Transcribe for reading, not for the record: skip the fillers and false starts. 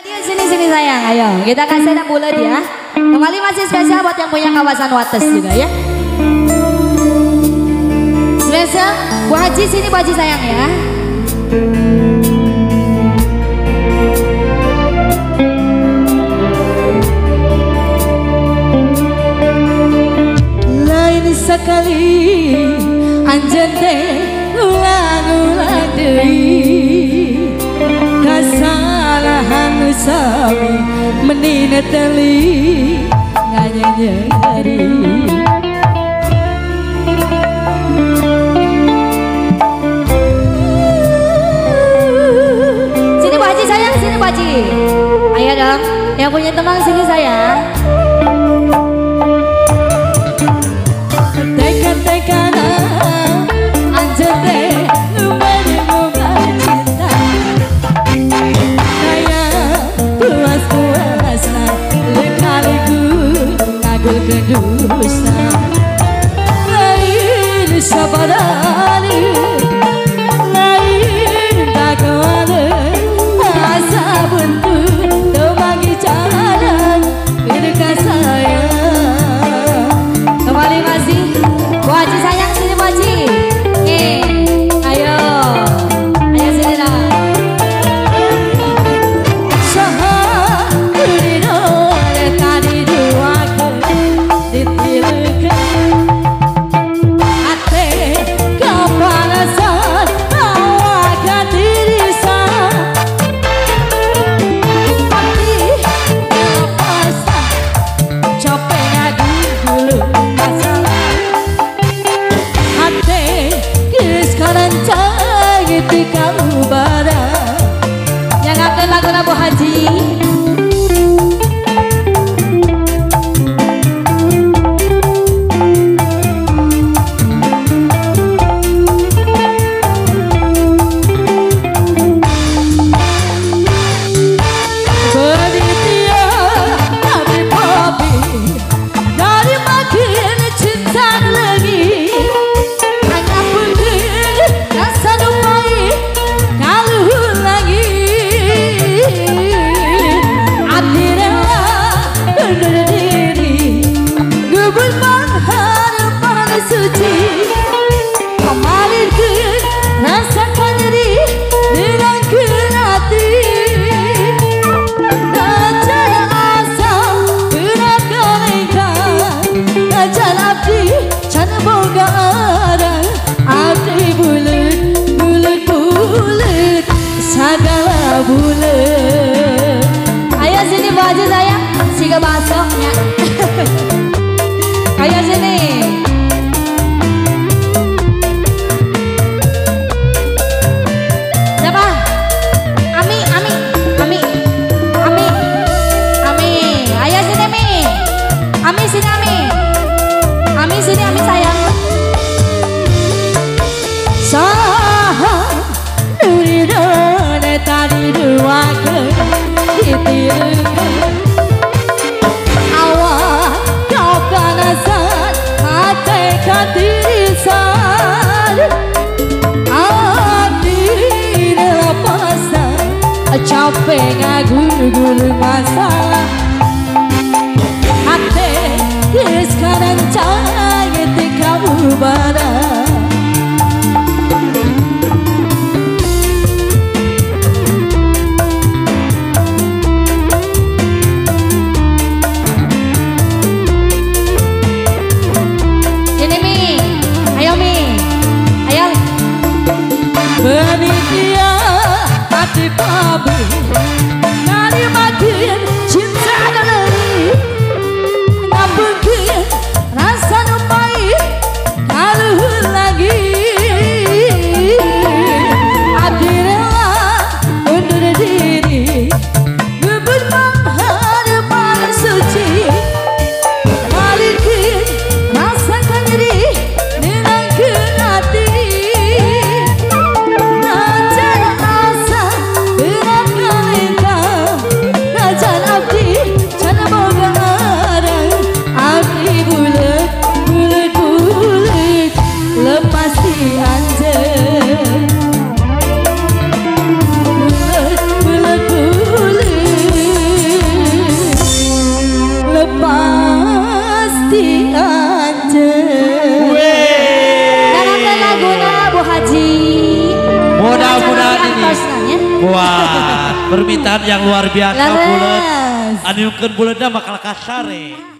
Sini sini sayang, ayo kita kasih anak bulat ya. Kembali masih spesial buat yang punya kawasan Wates juga ya. Spesial Bu Haji, sini Bu Haji sayang ya. Lain sekali anjeun teh ulang-ulang deui kasalahan sami menina teli nganyeri. Sini Bu Haji sayang, sini Bu Haji. Ayo dong, yang punya teman sini sayang. Teka-tekana anjeun teh ngumbar-ngumbar cinta kaya puas-puasna lekaliku ngagul kedusna lain sabarani lain dagoane asa buntu teu bagi jalan ka sayang. Kembali masih Bu Haji sayang, sini Bu Haji. Ayo, ayo sini lah. Yang akan lagu Bu Haji. Ayo sini Bu Haji sayang, siga basoknya. Ayo sini. Siapa? Ami, Ami, Ami, Ami, Ami. Ayo sini Mi. Ami sini Ami. Ami sini Ami sayang. Saha nuridone tadi duakeun ditieukeun awak kapanasan hate katirisan abdi lepasan capek ngagul-gul masalah hate geus karancang teu kaubara. Penitia hati pabi narimakeun cinta leuleih ngabengkeun rasa nu pahit kaluhur lagi abdi rela undur diri ngebut pengharapan suci malikeun rasa kanyeri nenangkeun hati. Abdi Wah, permintaan yang luar biasa bulat. Leres. Anu nyungkeun buleudna bakal kasare.